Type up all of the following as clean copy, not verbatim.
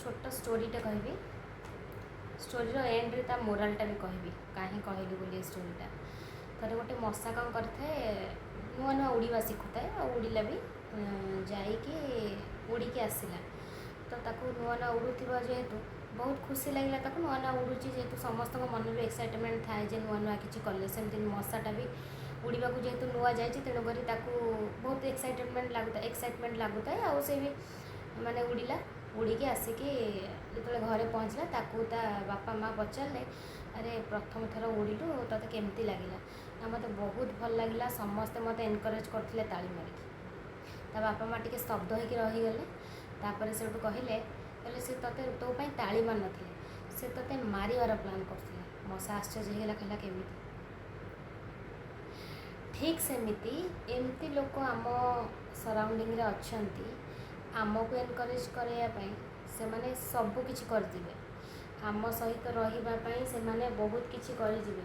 ଛୋଟ ଷ୍ଟୋରିଟେ କହିବି। ଷ୍ଟୋରିର ଏଣ୍ଡରେ ତା ମୋରାଲଟା ବି କହିବି, କାହିଁ କହିଲି ବୋଲି ଏ ଷ୍ଟୋରିଟା। ଥରେ ଗୋଟେ ମଶା କ'ଣ କରିଥାଏ, ନୂଆ ନୂଆ ଉଡ଼ିବା ଶିଖୁଥାଏ ଆଉ ଉଡ଼ିଲା ବି, ଯାଇକି ଉଡ଼ିକି ଆସିଲା। ତ ତାକୁ ନୂଆ ନୂଆ ଉଡ଼ୁଥିବା ଯେହେତୁ ବହୁତ ଖୁସି ଲାଗିଲା ତାକୁ। ନୂଆ ନୂଆ ଉଡ଼ୁଛି ଯେହେତୁ, ସମସ୍ତଙ୍କ ମନରେ ଏକ୍ସାଇଟମେଣ୍ଟ ଥାଏ ଯେ ନୂଆ ନୂଆ କିଛି କଲେ। ସେମିତି ମଶାଟା ବି ଉଡ଼ିବାକୁ ଯେହେତୁ ନୂଆ ଯାଇଛି, ତେଣୁକରି ତାକୁ ବହୁତ ଏକ୍ସାଇଟମେଣ୍ଟ ଲାଗୁଥାଏ। ଆଉ ସେ ବି ମାନେ ଉଡ଼ିଲା। ଉଡ଼ିକି ଆସିକି ଯେତେବେଳେ ଘରେ ପହଞ୍ଚିଲା, ତାକୁ ତା ବାପା ମା ପଚାରିଲେ, "ଆରେ, ପ୍ରଥମ ଥର ଉଡ଼ିଲୁ, ତୋତେ କେମିତି ଲାଗିଲା?" ନା, "ମୋତେ ବହୁତ ଭଲ ଲାଗିଲା। ସମସ୍ତେ ମୋତେ ଏନକରେଜ୍ କରୁଥିଲେ ତାଳି ମାରିକି।" ତା ବାପା ମା ଟିକେ ସ୍ତବ୍ଧ ହେଇକି ରହିଗଲେ। ତାପରେ ସେଇଠୁ କହିଲେ, "ସେ ତୋତେ ତୋ ପାଇଁ ତାଳି ମାରିନଥିଲେ, ସେ ତୋତେ ମାରିବାର ପ୍ଲାନ୍ କରୁଥିଲେ।" ମଶା ଆଶ୍ଚର୍ଯ୍ୟ ହେଇଗଲା, କହିଲା, "କେମିତି?" ଠିକ୍ ସେମିତି ଏମିତି ଲୋକ ଆମ ସରାଉଣ୍ଡିଂରେ ଅଛନ୍ତି। ଆମକୁ ଏନକରେଜ୍ କରାଇବା ପାଇଁ ସେମାନେ ସବୁ କିଛି କରିଯିବେ। ଆମ ସହିତ ରହିବା ପାଇଁ ସେମାନେ ବହୁତ କିଛି କରିଯିବେ,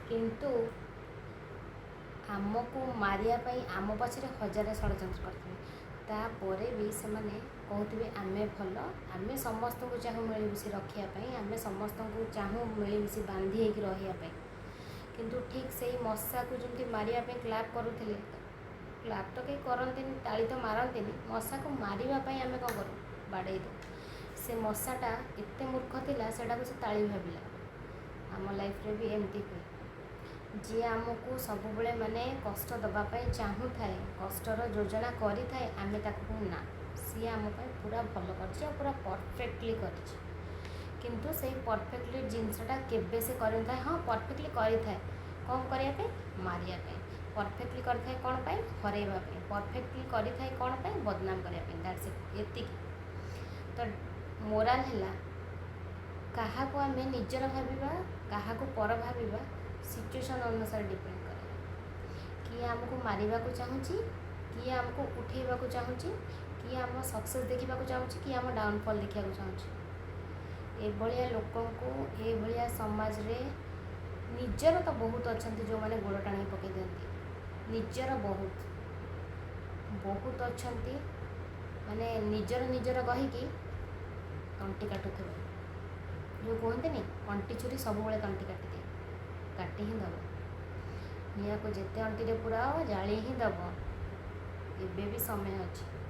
କିନ୍ତୁ ଆମକୁ ମାରିବା ପାଇଁ ଆମ ପଛରେ ହଜାରେ ଷଡ଼ଯନ୍ତ୍ର କରିଥିବେ। ତାପରେ ବି ସେମାନେ କହୁଥିବେ, "ଆମେ ଭଲ, ଆମେ ସମସ୍ତଙ୍କୁ ଚାହୁଁ ମିଳିମିଶି ରଖିବା ପାଇଁ, ଆମେ ସମସ୍ତଙ୍କୁ ଚାହୁଁ ମିଳିମିଶି ବାନ୍ଧି ହେଇକି ରହିବା ପାଇଁ।" କିନ୍ତୁ ଠିକ୍ ସେଇ ମଶାକୁ ଯେମିତି ମାରିବା ପାଇଁ କ୍ଲାପ୍ କରୁଥିଲେ, କ୍ଲାପ୍ ତ କେହି କରନ୍ତିନି, ତାଳି ତ ମାରନ୍ତିନି, ମଶାକୁ ମାରିବା ପାଇଁ ଆମେ କ'ଣ କରୁ? ବାଡ଼େଇ ଦେଉ। ସେ ମଶାଟା ଏତେ ମୂର୍ଖ ଥିଲା, ସେଇଟାକୁ ସେ ତାଳି ଭାବିଲା। ଆମ ଲାଇଫ୍ରେ ବି ଏମିତି ହୁଏ। ଯିଏ ଆମକୁ ସବୁବେଳେ ମାନେ କଷ୍ଟ ଦେବା ପାଇଁ ଚାହୁଁଥାଏ, କଷ୍ଟର ଯୋଜନା କରିଥାଏ, ଆମେ ତାକୁ କହୁ, "ନା, ସିଏ ଆମ ପାଇଁ ପୁରା ଭଲ କରିଛି ଆଉ ପୁରା ପରଫେକ୍ଟଲି କରିଛି।" କିନ୍ତୁ ସେଇ ପରଫେକ୍ଟଲି ଜିନିଷଟା କେବେ ସେ କରିନଥାଏ। ହଁ, ପରଫେକ୍ଟଲି କରିଥାଏ କ'ଣ କରିବା ପାଇଁ? ମାରିବା ପାଇଁ। ପରଫେକ୍ଟଲି କରିଥାଏ କ'ଣ ପାଇଁ? ହରେଇବା ପାଇଁ। ପରଫେକ୍ଟଲି କରିଥାଏ କ'ଣ ପାଇଁ? ବଦନାମ କରିବା ପାଇଁ। That's it, ଏତିକି। ତ ମୋରାଲ ହେଲା, କାହାକୁ ଆମେ ନିଜର ଭାବିବା, କାହାକୁ ପର ଭାବିବା, ସିଚୁଏସନ୍ ଅନୁସାରେ ଡିପେଣ୍ଡ କରେ। କିଏ ଆମକୁ ମାରିବାକୁ ଚାହୁଁଛି, କିଏ ଆମକୁ ଉଠେଇବାକୁ ଚାହୁଁଛି, କିଏ ଆମ ସକ୍ସେସ୍ ଦେଖିବାକୁ ଚାହୁଁଛି, କିଏ ଆମ ଡାଉନଫଲ୍ ଦେଖିବାକୁ ଚାହୁଁଛି। ଏଭଳିଆ ଲୋକଙ୍କୁ ଏଭଳିଆ ସମାଜରେ ନିଜର ତ ବହୁତ ଅଛନ୍ତି, ଯେଉଁମାନେ ଗୋଡ଼ ଟାଣିକି ପକାଇ ଦିଅନ୍ତି। ନିଜର ବହୁତ ବହୁତ ଅଛନ୍ତି, ମାନେ ନିଜର ନିଜର କହିକି ତଣ୍ଟି କାଟୁଥିବେ। ଯେଉଁ କୁହନ୍ତିନି, କଣ୍ଟି ଛୁରୀ ସବୁବେଳେ ତଣ୍ଟି କାଟିଦିଏ, କାଟି ହିଁ ଦେବ। ନିଆଁକୁ ଯେତେ ଅଣ୍ଟିରେ ପୁରାଅ, ଜାଳି ହିଁ ଦେବ। ଏବେ ବି ସମୟ ଅଛି।